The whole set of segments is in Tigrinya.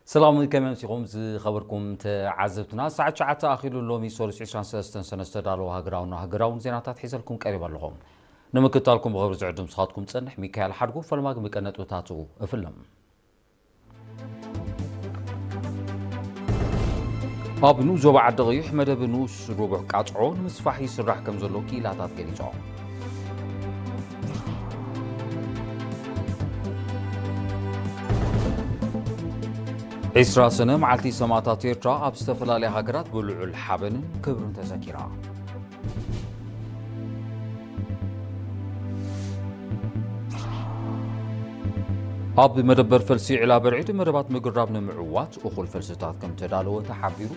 ሰላም፣ ከመይ ኣምሲኹም ዝኸበርኩም ተዓዘብትና? ሰዓት ትሽዓተ ኣኺሉ። ሎሚ ሰሉስ ዕስራን ሰለስተን ሰነ ዝተዳለወ ሃገራውን ሃገራውን ዜናታት ሒዘልኩም ቀሪበ ኣለኹ። ንምክትታልኩም ብኽብሪ ዝዕድም ስኻትኩም ዝጸንሕ ሚካኤል ሓድጉ። ፈለማ ግን ብቀንዲ ነጥብታቱ እፍልም። ኣብ ንኡስ ዞባ ዓዲ ቀይሕ መደብ ንኡስ ርቡሕ ቃጽዖ ንምስፋሕ ይስራሕ ከም ዘሎ ክኢላታት ገሊጾም። ዕስራ ሰነ መዓልቲ ሰማእታት ኤርትራ ኣብ ዝተፈላለያ ሃገራት ብልዑል ሓበንን ክብርን ተዘኪራ። ኣብ መደበር ፈልሲ ዒላ በርዒድ መደባት ምግራብ ንምዕዋት እኹል ፈልስታት ከም ተዳለወ ተሓቢሩ።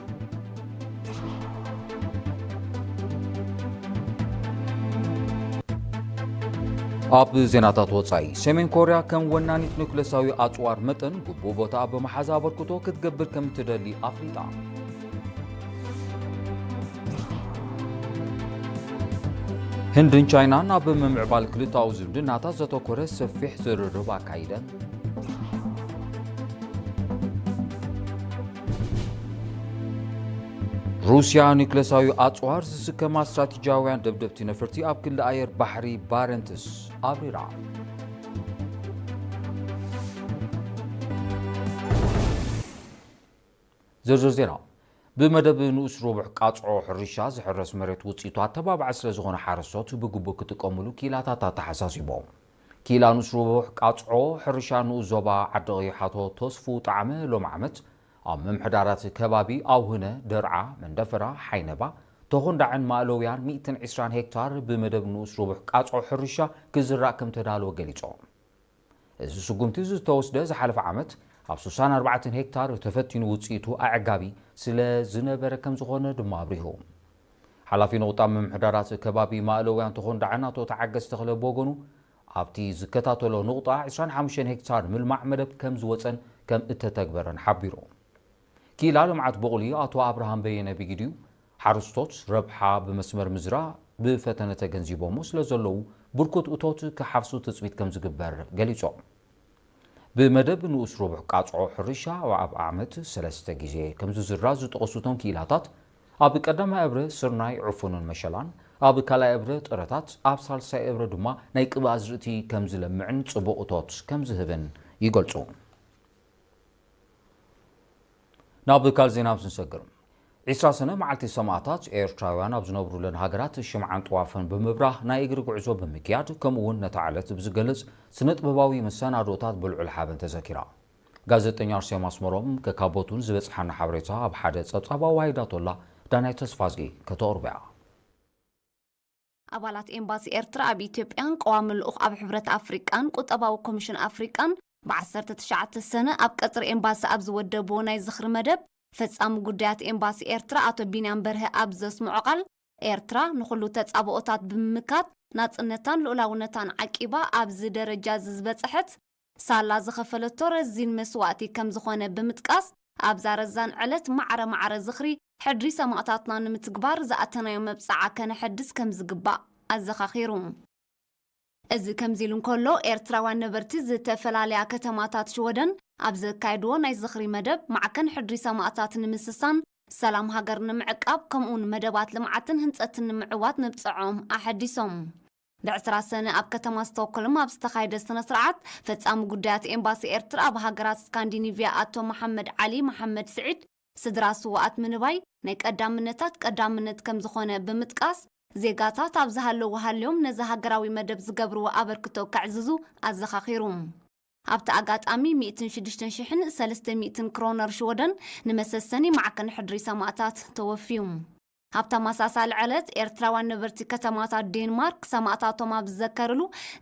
ኣብ ዜናታት ወጻኢ፣ ሰሜን ኮርያ ከም ወናኒት ኑክለሳዊ ኣጽዋር መጠን ግቡእ ቦታ ኣብ ምሓዝ ኣበርክቶ ክትገብር ከም እትደሊ ኣፍሊጣ። ህንድን ቻይናን ኣብ ምምዕባል ክልተኣዊ ዝምድናታት ዘተኮረ ሰፊሕ ዝርርብ ኣካይደን። ሩስያ ኒክለሳዊ ኣጽዋር ዝስከማ ስትራቴጂያውያን ደብደብቲ ነፈርቲ ኣብ ክሊ ኣየር ባሕሪ ባረንትስ ኣብሪራ። ዝርዝር ዜና። ብመደብ ንኡስ ርቡሕ ቃጽዖ ሕርሻ ዝሕረስ መሬት ውጽኢቱ ኣተባባዒ ስለ ዝኾነ ሓረስቶት ብግቡእ ክጥቀሙሉ ክኢላታት ኣተሓሳሲቦም። ክኢላ ንኡስ ርቡሕ ቃጽዖ ሕርሻ ንኡስ ዞባ ዓዲ ቀይሕ ኣቶ ተስፉ ጣዕመ ሎም ዓመት ኣብ ምምሕዳራት ከባቢ ኣውህነ፣ ደርዓ፣ መንደፈራ፣ ሓይነባ፣ ተኾንዳዕን ማእለውያን ሚእትን ዕስራን ሄክታር ብመደብ ንኡስ ርቡሕ ቃጽዖ ሕርሻ ክዝራእ ከም ተዳለወ ገሊጾም። እዚ ስጉምቲ ዝተወስደ ዝሓለፈ ዓመት ኣብ ስሳን ኣርባዕተን ሄክታር ተፈቲኑ ውጽኢቱ ኣዕጋቢ ስለ ዝነበረ ከም ዝኾነ ድማ ኣብሪሁ። ሓላፊ ንቑጣ ምምሕዳራት ከባቢ ማእለውያን ተኾንዳዕን ኣቶ ተዓገስ ተኽለ ብወገኑ፣ ኣብቲ ዝከታተሎ ንቑጣ ዕስራን ሓሙሽተን ሄክታር ምልማዕ መደብ ከም ዝወጸን ከም እተተግበረን ሓቢሩ። ክኢላ ልምዓት ቡቕሊ ኣቶ ኣብርሃም በየነ ብጊዲኡ፣ ሓረስቶት ረብሓ ብመስመር ምዝራእ ብፈተነ ተገንዚቦሞ ስለ ዘለዉ፣ ብርኩት እቶት ክሓፍሱ ትጽቢት ከም ዝግበር ገሊጾም። ብመደብ ንኡስ ርቡሕ ቃጽዖ ሕርሻ ኣብ ዓመት ሰለስተ ግዜ ከም ዝዝራእ ዝጠቐሱ እቶም ክኢላታት፣ ኣብ ቀዳማይ እብረ ስርናይ፣ ዕፉንን መሸላን፣ ኣብ ካልኣይ እብረ ጥረታት፣ ኣብ ሳልሳይ እብረ ድማ ናይ ቅብኣ ኣዝርእቲ ከም ዝለምዕን ጽቡቕ እቶት ከም ዝህብን ይገልጹ። ናብ ካልእ ዜና ምስ ንሰግር፣ ዕስራ ሰነ መዓልቲ ሰማእታት ኤርትራውያን ኣብ ዝነብሩለን ሃገራት ሽምዓን ጥዋፍን ብምብራህ ናይ እግሪ ጉዕዞ ብምክያድ፣ ከምኡ እውን ነታ ዕለት ብዝገልጽ ስነ ጥበባዊ መሰናዶታት ብልዑል ሓበን ተዘኪራ። ጋዜጠኛ ኣርሴማ ኣስመሮም ከካቦቱን ዝበጽሓና ሓበሬታ ኣብ ሓደ ጸብጻብ ኣዋሂዳቶላ፣ ዳናይ ተስፋዝጊ ከተቕርቦ እያ። ኣባላት ኤምባሲ ኤርትራ ኣብ ኢትዮጵያን ቀዋሚ ልኡኽ ኣብ ሕብረት ኣፍሪቃን ቁጠባዊ ኮሚሽን ኣፍሪቃን ብዓሰርተ ትሽዓተ ሰነ ኣብ ቀጽሪ ኤምባሲ ኣብ ዝወደብዎ ናይ ዝኽሪ መደብ፣ ፈጻሚ ጉዳያት ኤምባሲ ኤርትራ ኣቶ ቢንያም በርሀ ኣብ ዘስምዖ ቃል፣ ኤርትራ ንኹሉ ተጻብኦታት ብምምካት ናጽነታን ልኡላውነታን ዓቂባ ኣብዚ ደረጃ እዚ ዝበጽሐት፣ ሳላ ዝኸፈለቶ ረዚን መስዋእቲ ከም ዝኾነ ብምጥቃስ፣ ኣብዛ ረዛን ዕለት ማዕረ ማዕረ ዝኽሪ ሕድሪ ሰማእታትና ንምትግባር ዝኣተናዮ መብጽዓ ከነሐድስ ከም ዝግባእ ኣዘኻኺሩ። እዚ ከምዚ ኢሉ እንከሎ፣ ኤርትራውያን ነበርቲ ዝተፈላለያ ከተማታት ሽወደን ኣብ ዘካየድዎ ናይ ዝኽሪ መደብ፣ ማዕከን ሕድሪ ሰማእታት ንምስሳን፣ ሰላም ሃገር ንምዕቃብ፣ ከምኡውን መደባት ልምዓትን ህንጸትን ንምዕዋት ምብጽዖም ኣሐዲሶም። ብዕስራ ሰነ ኣብ ከተማ ስቶክሆልም ኣብ ዝተኻየደ ስነ ስርዓት፣ ፈጻሚ ጉዳያት ኤምባሲ ኤርትራ ኣብ ሃገራት ስካንዲኒቭያ ኣቶ መሓመድ ዓሊ መሓመድ ስዒድ፣ ስድራ ስውኣት ምንባይ ናይ ቀዳምነታት ቀዳምነት ከም ዝኾነ ብምጥቃስ፣ ዜጋታት ኣብ ዝሃለዉ ሃልዮም ነዚ ሃገራዊ መደብ ዝገብርዎ ኣበርክቶ ከዕዝዙ ኣዘኻኺሩ። ኣብቲ ኣጋጣሚ ሚእትን ሽዱሽተን ሽሕን ሰለስተ ሚእትን ክሮነር ሽወደን ንመሰሰኒ ማዕከን ሕድሪ ሰማእታት ተወፍዩ። ኣብ ተመሳሳሊ ዕለት፣ ኤርትራውያን ነበርቲ ከተማታት ዴንማርክ ሰማእታቶም ኣብ ዝዘከርሉ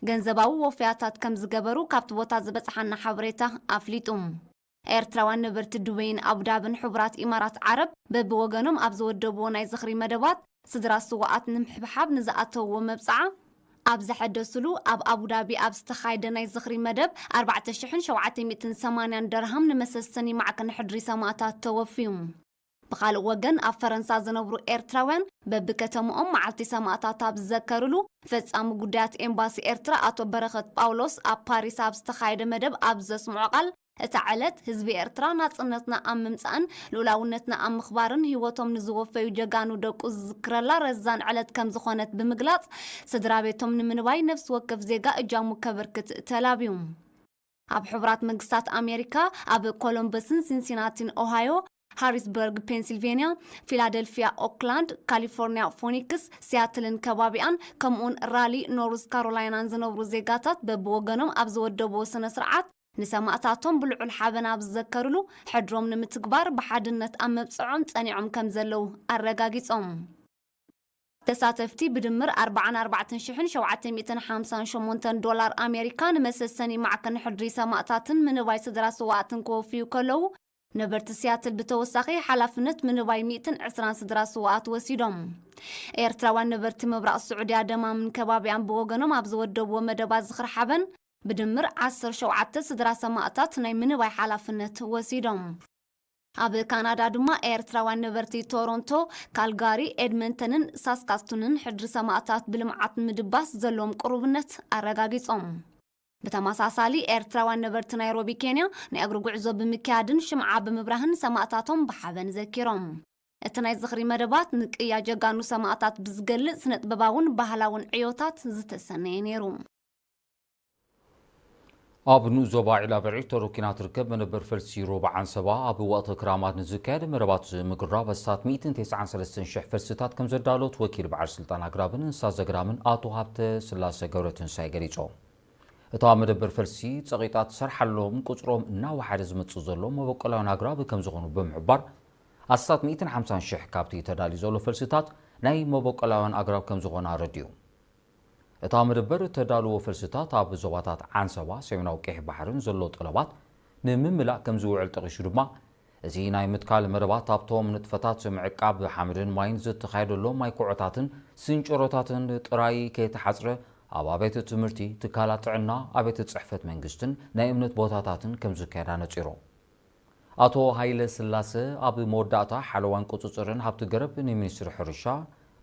ገንዘባዊ ወፍያታት ከም ዝገበሩ ካብቲ ቦታ ዝበጽሓና ሓበሬታ ኣፍሊጡ። ኤርትራውያን ነበርቲ ዱበይን ኣቡዳብን ሕቡራት ኢማራት ዓረብ በብወገኖም ኣብ ዝወደብዎ ናይ ዝኽሪ መደባት፣ ስድራ ስውኣት ንምሕብሓብ ንዝኣተውዎ መብጽዓ ኣብ ዘሐደስሉ፣ ኣብ ኣቡዳቢ ኣብ ዝተኻየደ ናይ ዝኽሪ መደብ፣ ኣርባዕተ ሽሕን ሸውዓተ ሚእትን ሰማንያን ደርሃም ንመሰሰኒ ማዕከን ሕድሪ ሰማእታት ተወፍዩ። ብኻልእ ወገን፣ ኣብ ፈረንሳ ዝነብሩ ኤርትራውያን በብከተምኦም መዓልቲ ሰማእታት ኣብ ዝዘከርሉ፣ ፈጻሚ ጉዳያት ኤምባሲ ኤርትራ ኣቶ በረኸት ጳውሎስ ኣብ ፓሪስ ኣብ ዝተኻየደ መደብ ኣብ ዘስምዖ ቃል፣ እታ ዕለት ህዝቢ ኤርትራ ናጽነትና ኣብ ምምጻእን ልኡላውነትና ኣብ ምኽባርን ህይወቶም ንዝወፈዩ ጀጋኑ ደቁ ዝዝክረላ ረዛን ዕለት ከም ዝኾነት ብምግላጽ፣ ስድራ ቤቶም ንምንባይ ነፍሲ ወከፍ ዜጋ እጃሙ ከበርክት ተላብዩ። ኣብ ሕቡራት መንግስታት ኣሜሪካ ኣብ ኮሎምበስን ሲንሲናቲን ኦሃዮ፣ ሃሪስበርግ ፔንሲልቬንያ፣ ፊላደልፊያ፣ ኦክላንድ፣ ካሊፎርኒያ፣ ፎኒክስ፣ ሲያትልን ከባቢኣን ከምኡውን ራሊ ኖርዝ ካሮላይናን ዝነብሩ ዜጋታት በብወገኖም ኣብ ዝወደብዎ ስነ ስርዓት ንሰማእታቶም ብልዑል ሓበን ኣብ ዝዘከርሉ ሕድሮም ንምትግባር ብሓድነት ኣብ መብጽዖም ጸኒዖም ከም ዘለዉ ኣረጋጊጾም። ተሳተፍቲ ብድምር ኣርባዓን ኣርባዕተን ሽሕን ሸውዓተ ሚእትን ሓምሳን ሸሞንተን ዶላር ኣሜሪካ ንመሰሰኒ ማዕከን ሕድሪ ሰማእታትን ምንባይ ስድራ ስዋኣትን ክወፍዩ ከለዉ፣ ነበርቲ ሲያትል ብተወሳኺ ሓላፍነት ምንባይ ሚእትን ዕስራን ስድራ ስዋኣት ወሲዶም። ኤርትራውያን ነበርቲ ምብራቕ ስዑድያ ደማምን ከባቢኣን ብወገኖም ኣብ ዝወደብዎ መደባት ዝኽሪ ሓበን ብድምር ዓሰርተ ሸውዓተ ስድራ ሰማእታት ናይ ምንባይ ሓላፍነት ወሲዶም። ኣብ ካናዳ ድማ ኤርትራውያን ነበርቲ ቶሮንቶ፣ ካልጋሪ፣ ኤድመንተንን ሳስካስቱንን ሕድሪ ሰማእታት ብልምዓት ምድባስ ዘለዎም ቅሩብነት ኣረጋጊጾም። ብተመሳሳሊ ኤርትራውያን ነበርቲ ናይሮቢ ኬንያ ናይ እግሪ ጉዕዞ ብምክያድን ሽምዓ ብምብራህን ሰማእታቶም ብሓበን ዘኪሮም። እቲ ናይ ዝኽሪ መደባት ንቅያ ጀጋኑ ሰማእታት ብዝገልጽ ስነ ጥበባውን ባህላውን ዕዮታት ዝተሰነየ ነይሩ። ኣብ ንኡስ ዞባ ዒላ በርዒ ተሮኪና ትርከብ መደበር ፈልሲ ሮባ ዓንሰባ ኣብ ወቕቲ ክራማት ንዝካየድ መደባት ምግራብ ኣስታት ሚእትን ተስዓን ሰለስተን ሽሕ ፈልስታት ከም ዘዳሎት ወኪል በዓል ስልጣን ኣግራብን እንስሳ ዘግራምን ኣቶ ሃብተ ስላሰ ገብረትንሳኤ ገሊጾም። እታ መደበር ፈልሲ ጸቒጣ ትሰርሓሎም ቁጽሮም እናወሓደ ዝመጽእ ዘሎ መበቆላውያን ኣግራብ ከም ዝኾኑ ብምሕባር ኣስታት ሚእትን ሓምሳን ሽሕ ካብቲ ተዳልዩ ዘሎ ፈልስታት ናይ መበቆላውያን ኣግራብ ከም ዝኾነ ኣረዲኡ። እታ መደበር እተዳልዎ ፈልስታት ኣብ ዞባታት ዓንሰባ ሰሜናዊ ቀይሕ ባሕርን ዘሎ ጠለባት ንምምላእ ከም ዝውዕል ጠቒሱ ድማ፣ እዚ ናይ ምትካል መደባት ኣብቶም ንጥፈታት ምዕቃብ ሓመድን ማይን ዝተኻየደሎም ማይ ኩዖታትን ስንጭሮታትን ጥራይ ከይተሓጽረ ኣብ ኣብያተ ትምህርቲ፣ ትካላት ጥዕና፣ ኣብያተ ጽሕፈት መንግስትን ናይ እምነት ቦታታትን ከም ዝካየድ ኣነጺሩ። ኣቶ ሃይለ ስላሰ ኣብ መወዳእታ ሓለዋን ቁጽጽርን ሃብቲ ገረብ ንሚኒስትሪ ሕርሻ፣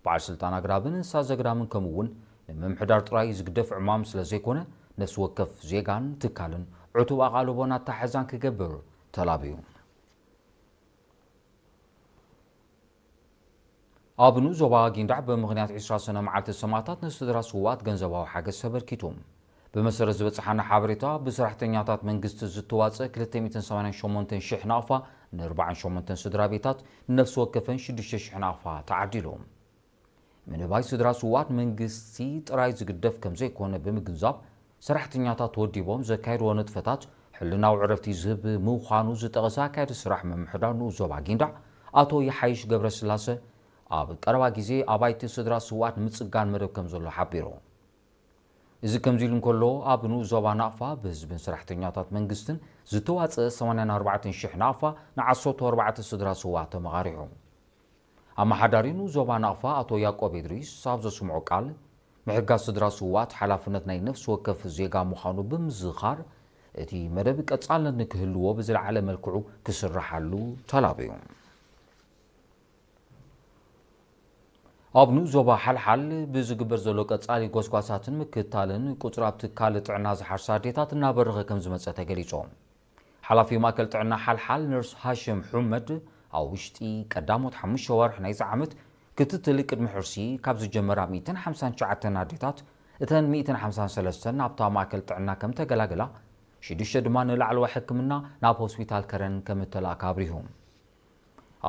በዓል ስልጣን ኣግራብን እንስሳ ዘግራምን ከምኡ እውን ንምምሕዳር ጥራይ ዝግደፍ ዕማም ስለ ዘይኮነ ነፍሲ ወከፍ ዜጋን ትካልን ዕቱብ ኣቓልቦን ኣተሓሕዛን ክገብር ተላብዩ። ኣብ ንኡስ ዞባ ጊንዳዕ ብምኽንያት ዕስራ ሰነ መዓልቲ ሰማእታት ንስድራ ስውኣት ገንዘባዊ ሓገዝ ተበርኪቱ። ብመሰረት ዝበፅሓና ሓበሬታ ብሰራሕተኛታት መንግስቲ ዝተዋፀ ክልተ ሚእትን ሰማንያን ሸሞንተን ሽሕ ናቕፋ ንኣርባዓን ሸሞንተን ስድራ ቤታት ንነፍሲ ወከፈን ሽዱሽተ ሽሕ ናቕፋ ተዓዲሉ። ምንባይ ስድራ ስውኣት መንግስቲ ጥራይ ዝግደፍ ከም ዘይኮነ ብምግንዛብ ሰራሕተኛታት ተወዲቦም ዘካየድዎ ንጥፈታት ሕልናዊ ዕረፍቲ ዝህብ ምዃኑ ዝጠቐሰ ኣካያዲ ስራሕ ምምሕዳር ንኡስ ዞባ ጊንዳዕ ኣቶ ይሓይሽ ገብረስላሰ ኣብ ቀረባ ግዜ ኣባይቲ ስድራ ስውኣት ንምጽጋን መደብ ከም ዘሎ ሓቢሩ። እዚ ከምዚ ኢሉ እንከሎ ኣብ ንኡስ ዞባ ናቕፋ ብህዝብን ሰራሕተኛታት መንግስትን ዝተዋጸአ ሰማንያን ኣርባዕተን ሽሕ ናቕፋ ንዓሰርተ ኣርባዕተ ስድራ ስውኣት ተመቓሪሑ። ኣመሓዳሪ ንኡስ ዞባ ናቕፋ ኣቶ ያቆብ ኢድሪስ ኣብ ዘስምዖ ቃል፣ ምሕጋዝ ስድራ ስውኣት ሓላፍነት ናይ ነፍሲ ወከፍ ዜጋ ምዃኑ ብምዝኻር፣ እቲ መደብ ቀጻልነት ንክህልዎ ብዝለዓለ መልክዑ ክስርሓሉ ተላብዩ። ኣብ ንኡስ ዞባ ሓልሓል ብዝግበር ዘሎ ቀጻሊ ጎስጓሳትን ምክትታልን ቁጽሪ ኣብ ትካል ጥዕና ዝሓርሳ ኣዴታት እናበረኸ ከም ዝመጸ ተገሊጹ። ሓላፊ ማእከል ጥዕና ሓልሓል ነርስ ሃሽም ሑመድ ኣብ ውሽጢ ቀዳሞት ሓሙሽተ ኣዋርሕ ናይዚ ዓመት ክትትል ቅድሚ ሕርሲ ካብ ዝጀመራ ሚእትን ሓምሳን ትሽዓተን ኣዴታት እተን ሚእትን ሓምሳን ሰለስተን ናብታ ማእከል ጥዕና ከም ተገላገላ ሽዱሽተ ድማ ንላዕለዋይ ሕክምና ናብ ሆስፒታል ከረን ከም እተላእካ ኣብሪሁ።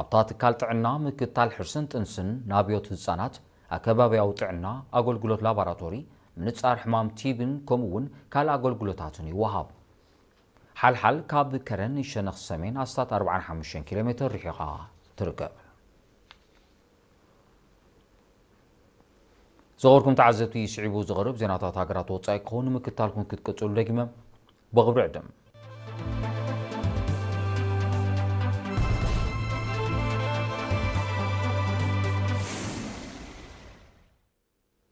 ኣብታ ትካል ጥዕና ምክትታል ሕርስን ጥንስን፣ ናብዮት ህጻናት፣ ኣከባብያዊ ጥዕና፣ ኣገልግሎት ላቦራቶሪ፣ ምንጻር ሕማም ቲብን ከምኡ እውን ካልእ ኣገልግሎታትን ይወሃብ። ሓልሓል ካብ ከረን ሸነኽ ሰሜን ኣስታት ኣርባዓን ሓሙሽተን ኪሎ ሜትር ርሒቓ ትርከብ። ዝኸበርኩም ተዓዘብቲ፣ ስዒቡ ዝቐርብ ዜናታት ሃገራት ወጻኢ ክኸውን ምክትታልኩም ክትቅጽሉ ደጊመ ብኽብሪ ዕድም።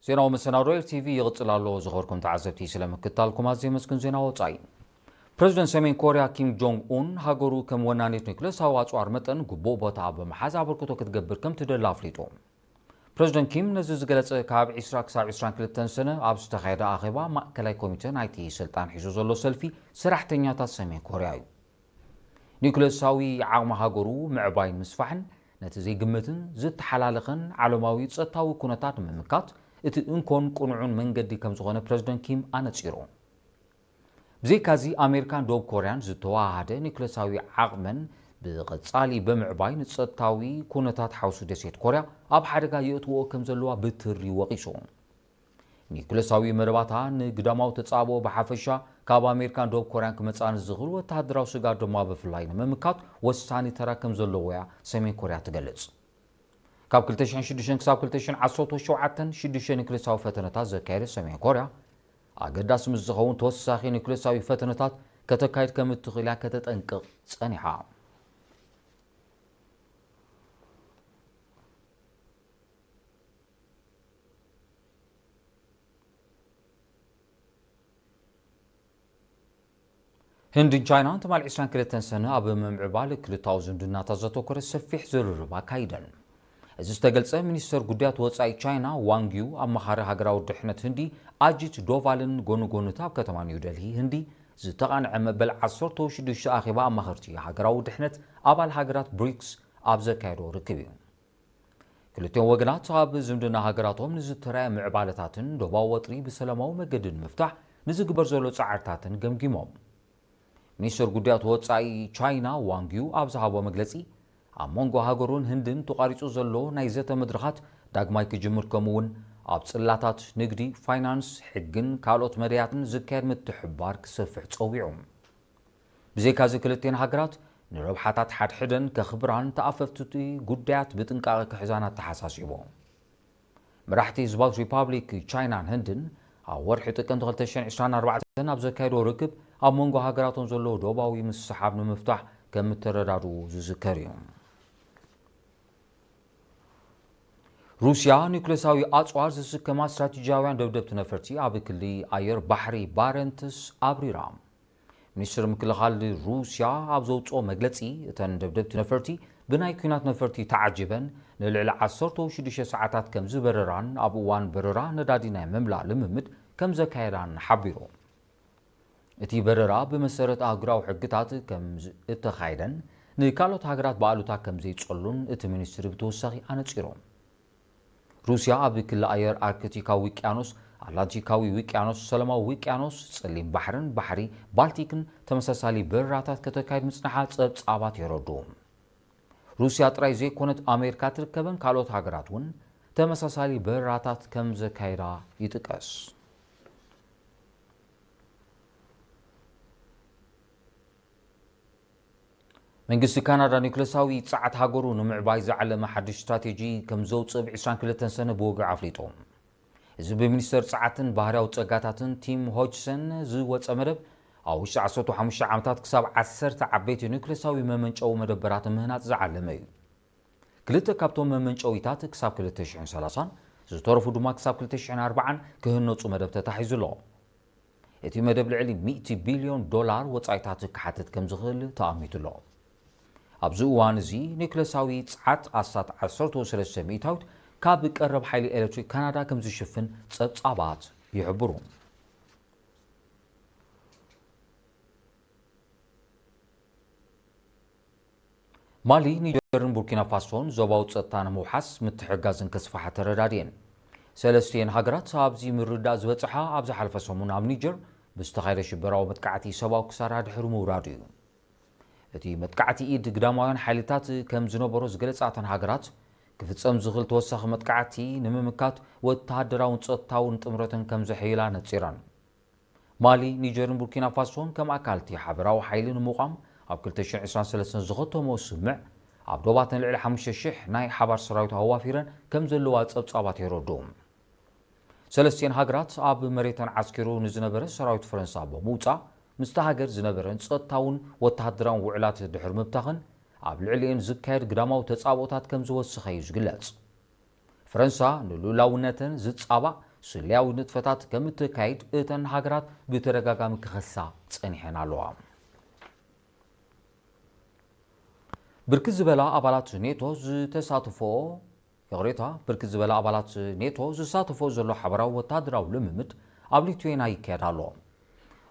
ዜናዊ መሰናዶ ኤልቲቪ ይቕጽል ኣሎ። ዝኸበርኩም ተዓዘብቲ፣ ስለ ምክትታልኩም ኣዝየ የመስግን። ዜና ወጻኢ። ፕረዚደንት ሰሜን ኮርያ ኪም ጆንግ ኡን ሃገሩ ከም ወናኒት ኒክለሳዊ ኣጽዋር መጠን ግቡእ ቦታ ብምሓዝ ኣበርክቶ ክትገብር ከም ትደሊ ኣፍሊጡ። ፕረዚደንት ኪም ነዚ ዝገለጸ ካብ ዕስራ ክሳብ ዕስራን ክልተን ሰነ ኣብ ዝተኻየደ ኣኼባ ማእከላይ ኮሚተ ናይቲ ስልጣን ሒዙ ዘሎ ሰልፊ ሰራሕተኛታት ሰሜን ኮርያ እዩ። ኒውክለሳዊ ዓቕሚ ሃገሩ ምዕባይን ምስፋሕን ነቲ ዘይግመትን ዝተሓላለኸን ዓለማዊ ጸጥታዊ ኩነታት ንምምካት እቲ እንኮን ቅኑዕን መንገዲ ከም ዝኾነ ፕረዚደንት ኪም ኣነጺሩ። ብዘይካዚ፣ ኣሜሪካን ደቡብ ኮርያን ዝተወሃሃደ ኒውክለሳዊ ዓቕመን ብቐጻሊ ብምዕባይ ንጸጥታዊ ኩነታት ሓውሲ ደሴት ኮርያ ኣብ ሓደጋ የእትዎ ከም ዘለዋ ብትሪ ወቒሱ። ኒውክለሳዊ መደባታ ንግዳማዊ ተጻብኦ ብሓፈሻ ካብ ኣሜሪካን ደቡብ ኮርያን ክመጽኣ ንዝኽእል ወተሃደራዊ ስግኣት ድማ ብፍላይ ንምምካት ወሳኒ ተራ ከም ዘለዎ'ያ ሰሜን ኮርያ ትገልጽ። ካብ ክልተ ሽሕን ሽዱሽተን ክሳብ ክልተ ሽሕን ዓሰርተ ሸውዓተን ሽዱሽተ ኒውክለሳዊ ፈተነታት ዘካየደት ሰሜን ኮርያ፣ ኣገዳሲ ምስ ዝኸውን ተወሳኺ ኒውክለሳዊ ፈተነታት ከተካይድ ከም እትኽእል እያ ከተጠንቅቕ ጸኒሓ። ህንድን ቻይናን ትማል ዕስራን ክልተን ሰነ ኣብ ምምዕባል ክልታዊ ዝምድናታት ዘተኮረ ሰፊሕ ዝርርብ ኣካይደን። እዚ ዝተገልጸ፣ ሚኒስተር ጉዳያት ወጻኢ ቻይና ዋንግ ዩ፣ ኣማኻሪ ሃገራዊ ድሕነት ህንዲ ኣጂት ዶቫልን ጎኒ ጎኒ እቲ ኣብ ከተማ ኒው ደልሂ ህንዲ ዝተቓንዐ መበል ዓሰርተ ሽዱሽተ ኣኼባ ኣማኸርቲ ሃገራዊ ድሕነት ኣባል ሃገራት ብሪክስ ኣብ ዘካየዶ ርክብ እዩ። ክልቲኦም ወገናት ኣብ ዝምድና ሃገራቶም ንዝተራእየ ምዕባለታትን ዶባዊ ወጥሪ ብሰላማዊ መገዲ ንምፍታሕ ንዝግበር ዘሎ ጻዕርታትን ገምጊሞም። ሚኒስትር ጉዳያት ወጻኢ ቻይና ዋንግ ዩ ኣብ ዝሃቦ መግለጺ፣ ኣብ መንጎ ሃገሩን ህንድን ተቋሪጹ ዘሎ ናይ ዘተ መድረኻት ዳግማይ ክጅምር፣ ከምኡ እውን ኣብ ጽላታት ንግዲ፣ ፋይናንስ፣ ሕግን ካልኦት መዳያትን ዝካየድ ምትሕብባር ክሰፍሕ ጸዊዑ። ብዘይካዚ፣ ክልቲኤን ሃገራት ንረብሓታት ሓድሕደን ከኽብራን ተኣፈፍትቲ ጉዳያት ብጥንቃቐ ክሕዛን ኣተሓሳሲቡ። መራሕቲ ህዝባዊት ሪፓብሊክ ቻይናን ህንድን ኣብ ወርሒ ጥቅምቲ ክልተ ሽሕን ዕስራን ኣርባዕተን ኣብ ዘካየድዎ ርክብ፣ ኣብ መንጎ ሃገራቶም ዘሎ ዶባዊ ምስሕሓብ ንምፍታሕ ከም እተረዳድኡ ዝዝከር እዩ። ሩስያ ኒውክለሳዊ ኣጽዋር ዝስከማ ስትራቴጂያውያን ደብደብቲ ነፈርቲ ኣብ ክሊ ኣየር ባሕሪ ባረንትስ ኣብሪራ። ሚኒስትር ምክልኻል ሩስያ ኣብ ዘውጽኦ መግለጺ፣ እተን ደብደብቲ ነፈርቲ ብናይ ኲናት ነፈርቲ ተዓጂበን ንልዕሊ ዓሰርተ ሽዱሽተ ሰዓታት ከም ዝበረራን ኣብ እዋን በረራ ነዳዲ ናይ ምምላእ ልምምድ ከም ዘካየዳን ሓቢሩ። እቲ በረራ ብመሰረት ኣህጉራዊ ሕግታት ከም ዝ-፣ እተኻየደን ንካልኦት ሃገራት ብኣሉታ ከም ዘይጸሉን እቲ ሚኒስትሪ ብተወሳኺ ኣነጺሩ። ሩስያ ኣብ ክሊ ኣየር ኣርክቲካዊ ውቅያኖስ፣ ኣትላንቲካዊ ውቅያኖስ፣ ሰላማዊ ውቅያኖስ፣ ጸሊም ባሕርን ባሕሪ ባልቲክን ተመሳሳሊ በረራታት ከተካይድ ምጽንሓ ጸብጻባት የረድኡ። ሩስያ ጥራይ ዘይኮነት ኣሜሪካ ትርከበን ካልኦት ሃገራት እውን ተመሳሳሊ በረራታት ከም ዘካየዳ ይጥቀስ። መንግስቲ ካናዳ ኒውክለሳዊ ጸዓት ሃገሩ ንምዕባይ ዝዓለመ ሓድሽ ስትራቴጂ ከም ዘውጽእ ብ ዕስራን ክልተን ሰነ ብወግዒ ኣፍሊጡ። እዚ ብሚኒስተር ጸዓትን ባህርያዊ ጸጋታትን ቲም ሆጅሰን ዝወጸ መደብ፣ ኣብ ውሽጢ ዓሰርተ ሓሙሽተ ዓመታት ክሳብ ዓሰርተ ዓበይቲ ኒውክለሳዊ መመንጨዊ መደበራት ምህናጽ ዝዓለመ እዩ። ክልተ ካብቶም መመንጨዊታት ክሳብ ክልተ ሽሕን ሰላሳን፣ ዝተረፉ ድማ ክሳብ ክልተ ሽሕን ኣርባዓን ክህነጹ መደብ ተታሒዙ ኣሎ። እቲ መደብ ልዕሊ ሚእቲ ቢልዮን ዶላር ወጻኢታት ክሓትት ከም ዝኽእል ተኣሚቱ ኣሎ። ኣብዚ እዋን እዚ ኒውክለሳዊ ጸዓት ኣስታት ዓሰርተ ሰለስተ ሚእታዊት ካብ ቀረብ ሓይሊ ኤሌክትሪክ ካናዳ ከም ዝሽፍን ጸብጻባት ይሕብሩ። ማሊ፣ ኒጀርን ቡርኪና ፋሶን ዞባዊ ጸጥታ ንምውሓስ ምትሕግጋዘን ከስፍሓ ተረዳድየን። ሰለስቲኤን ሃገራት ኣብዚ ምርድዳእ ዝበጽሓ ኣብ ዝሓለፈ ሰሙን ኣብ ኒጀር ብዝተኻየደ ሽበራዊ መጥቃዕቲ ሰብኣዊ ክሳራ ድሕሪ ምውራዱ እዩ። እቲ መጥቃዕቲ ኢድ ግዳማውያን ሓይልታት ከም ዝነበሮ ዝገለጻ እተን ሃገራት፣ ክፍጸም ዝኽእል ተወሳኺ መጥቃዕቲ ንምምካት ወተሃደራውን ጸጥታውን ጥምረተን ከም ዘሐይላ ነጺረን። ማሊ፣ ኒጀርን ቡርኪና ፋሶን ከም ኣካል እቲ ሓበራዊ ሓይሊ ንምቋም ኣብ ክልተ ሽሕን ዕስራን ሰለስተን ዝኸተመኦ ስምምዕ፣ ኣብ ዶባተን ልዕሊ ሓሙሽተ ሽሕ ናይ ሓባር ሰራዊት ኣዋፊረን ከም ዘለዋ ጸብጻባት የረድኡ። ሰለስቲኤን ሃገራት ኣብ መሬተን ዓስኪሩ ንዝነበረ ሰራዊት ፈረንሳ ብምውጻእ፣ ምስታ ሃገር ዝነበረን ጸጥታውን ወተሃደራውን ውዕላት ድሕሪ ምብታኸን፣ ኣብ ልዕሊኤን ዝካየድ ግዳማዊ ተጻብኦታት ከም ዝወሰኸ እዩ ዝግለጽ። ፈረንሳ ንልኡላውነተን ዝጻባእ ስለያዊ ንጥፈታት ከም እተካይድ እተን ሃገራት ብተደጋጋሚ ክኸሳ ጸኒሐን ኣለዋ። ብርክት ዝበላ ኣባላት ኔቶ ዝተሳትፎ፣ ይቕሬታ፣ ብርክት ዝበላ ኣባላት ኔቶ ዝሳተፎ ዘሎ ሓበራዊ ወታደራዊ ልምምድ ኣብ ሊቱዌንያ ይካየድ ኣሎ።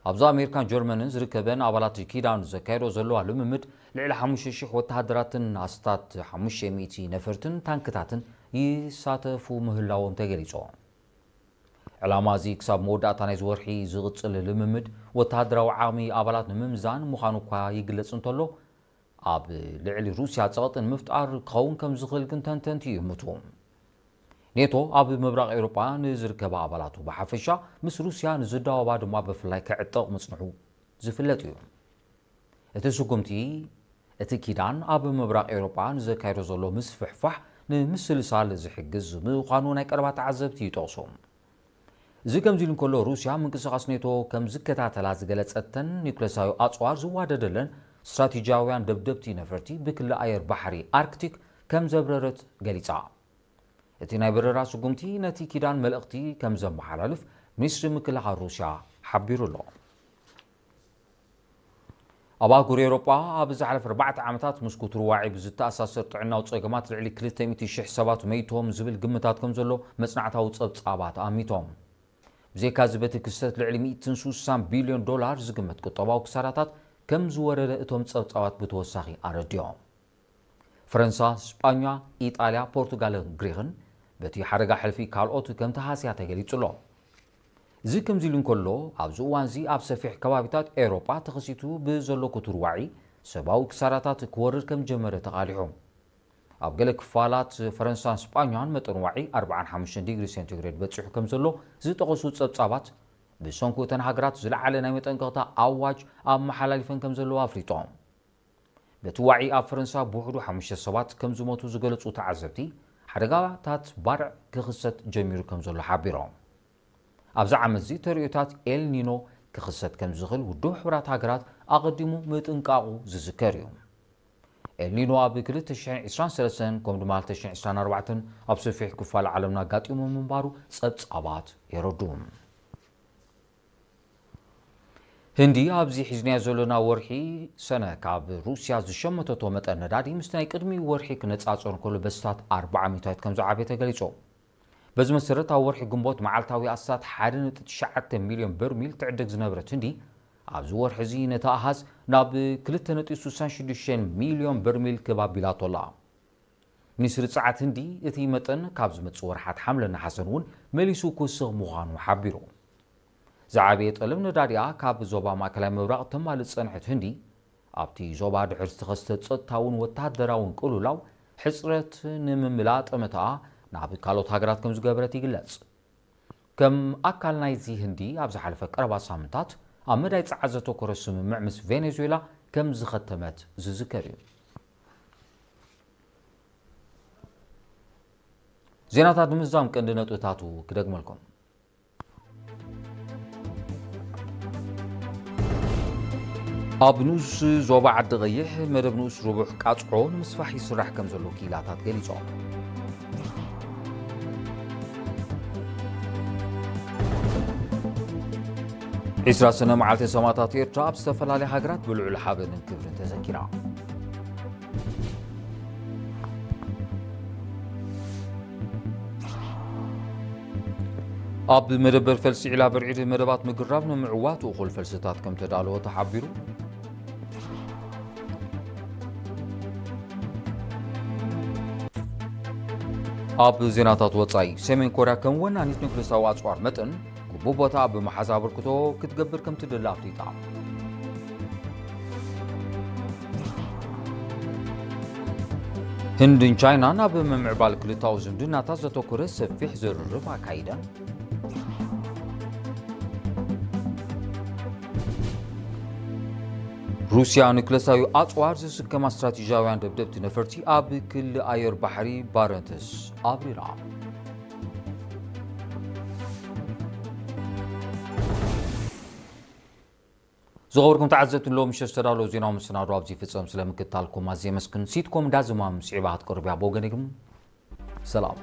ኣብዚ ኣሜሪካን ጀርመንን ዝርከበን ኣባላት ኪዳን ዘካየዶ ዘለዋ ልምምድ ልዕሊ ሓሙሽተ ሽሕ ወተሃደራትን ኣስታት ሓሙሽተ ሚእቲ ነፈርትን ታንክታትን ይሳተፉ ምህላዎም ተገሊጹ። ዕላማ እዚ ክሳብ መወዳእታ ናይዚ ወርሒ ዝቕጽል ልምምድ ወተሃደራዊ ዓቕሚ ኣባላት ንምምዛን ምዃኑ እኳ ይግለጽ እንተሎ፣ ኣብ ልዕሊ ሩስያ ጸቕጢ ንምፍጣር ክኸውን ከም ዝኽእል ግን ተንተንቲ ይእምቱ። ኔቶ ኣብ ምብራቕ ኤውሮጳ ንዝርከባ ኣባላቱ ብሓፈሻ ምስ ሩስያ ንዝዳወባ ድማ ብፍላይ ከዕጠቕ ምጽንሑ ዝፍለጥ እዩ። እቲ ስጉምቲ እቲ ኪዳን ኣብ ምብራቕ ኤውሮጳ ንዘካየዶ ዘሎ ምስፍሕፋሕ ንምስልሳል ዝሕግዝ ምዃኑ ናይ ቀረባ ተዓዘብቲ ይጠቕሱ። እዚ ከምዚ ኢሉ እንከሎ፣ ሩስያ ምንቅስቓስ ኔቶ ከም ዝከታተላ ዝገለጸተን ኒውክለሳዊ ኣጽዋር ዝዋደደለን ስትራቴጂያውያን ደብደብቲ ነፈርቲ ብክሊ ኣየር ባሕሪ ኣርክቲክ ከም ዘብረረት ገሊጻ። እቲ ናይ በረራ ስጉምቲ ነቲ ኪዳን መልእኽቲ ከም ዘመሓላልፍ ሚኒስትሪ ምክልኻል ሩስያ ሓቢሩ ኣሎ። ኣብ ኣህጉር ኤውሮጳ ኣብ ዝሓለፈ ኣርባዕተ ዓመታት ምስ ኩቱር ዋዒ ብዝተኣሳሰር ጥዕናዊ ጸገማት ልዕሊ ክልተ ሚእቲ ሽሕ ሰባት መይቶም ዝብል ግምታት ከም ዘሎ መጽናዕታዊ ጸብጻባት ኣሚቶም። ብዘይካ እዚ በቲ ክስተት ልዕሊ ሚእትን ስሳን ቢልዮን ዶላር ዝግመት ቁጠባዊ ክሳራታት ከም ዝወረደ እቶም ጸብጻባት ብተወሳኺ ኣረዲኦም። ፈረንሳ፣ ስጳኛ፣ ኢጣልያ፣ ፖርቱጋልን ግሪኽን በቲ ሓደጋ ሕልፊ ካልኦት ከም ተሃስያ ተገሊጹ ኣሎ። እዚ ከምዚ ኢሉ እንከሎ፣ ኣብዚ እዋን እዚ ኣብ ሰፊሕ ከባቢታት ኤውሮጳ ተኸሲቱ ብዘሎ ክቱር ዋዒ ሰብኣዊ ክሳራታት ክወርድ ከም ጀመረ ተቓሊሑ። ኣብ ገለ ክፋላት ፈረንሳን ስጳኛን መጠን ዋዒ ኣርብዓን ሓሙሽተን ዲግሪ ሴንቲግሬድ በጺሑ ከም ዘሎ ዝጠቐሱ ጸብጻባት፣ ብሰንኩ እተን ሃገራት ዝለዓለ ናይ መጠንቀቕታ ኣዋጅ ኣመሓላሊፈን ከም ዘለዋ ኣፍሊጦም። በቲ ዋዒ ኣብ ፈረንሳ ብውሕዱ ሓሙሽተ ሰባት ከም ዝሞቱ ዝገለጹ ተዓዘብቲ፣ ሓደጋታት ባርዕ ክኽሰት ጀሚሩ ከም ዘሎ ሓቢሮም። ኣብዚ ዓመት እዚ ተርእዮታት ኤል ኒኖ ክኽሰት ከም ዝኽእል ውድብ ሕቡራት ሃገራት ኣቐዲሙ ምጥንቃቑ ዝዝከር እዩ። ኤል ኒኖ ኣብ ክልተ ሽሕን ዕስራን ሰለስተን ከምኡ ድማ ክልተ ሽሕን ዕስራን ኣርባዕተን ኣብ ሰፊሕ ክፋል ዓለምና ኣጋጢሙ ምንባሩ ጸብጻባት የረድኡ። ህንዲ ኣብዚ ሒዝናዮ ዘለና ወርሒ ሰነ ካብ ሩስያ ዝሸመተቶ መጠን ነዳዲ ምስቲ ናይ ቅድሚ ወርሒ ክነጻጸር እንከሎ በስታት ኣርብዓ ሚእታዊት ከም ዝዓበየ ተገሊጹ። በዚ መሰረት ኣብ ወርሒ ግንቦት መዓልታዊ ኣስታት ሓደ ነጥቢ ትሽዓተ ሚልዮን በርሚል ትዕድግ ዝነበረት ህንዲ ኣብዚ ወርሒ እዚ ነቲ ኣሃዝ ናብ ክልተ ነጥቢ ስሳን ሽዱሽተን ሚልዮን በርሚል ክብ ኣቢላቶ ኣላ። ሚኒስትሪ ጸዓት ህንዲ እቲ መጠን ካብ ዝመጽእ ወርሓት ሓምለን ነሓሰን እውን መሊሱ ክውስኽ ምዃኑ ሓቢሩ። ዝዓበየ ጠለብ ነዳዲኣ ካብ ዞባ ማእከላይ ምብራቕ ተማልእ ዝጸንሐት ህንዲ፣ ኣብቲ ዞባ ድሕሪ ዝተኸስተ ጸጥታውን ወተሃደራውን ቅልውላው ሕጽረት ንምምላእ ጠመተኣ ናብ ካልኦት ሃገራት ከም ዝገበረት ይግለጽ። ከም ኣካል ናይዚ ህንዲ ኣብ ዝሓለፈ ቀረባ ሳምንታት ኣብ መዳይ ጸዓት ዘተኮረ ስምምዕ ምስ ቬኔዙዌላ ከም ዝኸተመት ዝዝከር እዩ። ዜናታት ንምዝዛም ቀንዲ ነጥብታቱ ክደግመልኩም። ኣብ ንኡስ ዞባ ዓዲ ቀይሕ መደብ ንኡስ ርቡሕ ቃጽዖ ንምስፋሕ ይስራሕ ከም ዘሎ ክኢላታት ገሊጾም። ዒስራ ሰነ መዓልቲ ሰማእታት ኤርትራ ኣብ ዝተፈላለያ ሃገራት ብልዑል ሓበንን ክብርን ተዘኪራ። ኣብ መደበር ፈልሲ ዒላ ብርዒድ መደባት ምግራብ ንምዕዋት እኹል ፈልስታት ከም ተዳለወ ተሓቢሩ። ኣብ ዜናታት ወጻኢ፣ ሰሜን ኮርያ ከም ወናኒት ኒውክለሳዊ ኣጽዋር መጠን ግቡእ ቦታ ኣብ ምሓዝ ኣበርክቶ ክትገብር ከም ትደሊ ኣፍሊጣ። ህንድን ቻይናን ኣብ ምምዕባል ክልታዊ ዝምድናታት ዘተኮረ ሰፊሕ ዝርርብ ኣካይደን። ሩስያ ኒውክለሳዊ ኣጽዋር ዝስከማ ስትራቴጂያውያን ደብደብቲ ነፈርቲ ኣብ ክሊ ኣየር ባሕሪ ባረንትስ ኣብሪራ። ዝኸበርኩም ተዓዘብቲ፣ ሎም ምሸት ዝተዳለዉ ዜናዊ መሰናዶ ኣብዚ ይፍጸም። ስለ ምክትታልኩም ኣዝየ የመስግን። ሲትኮም ዳዝማም ስዒባ ክትቀርብያ ብወገነይ ግን ሰላም።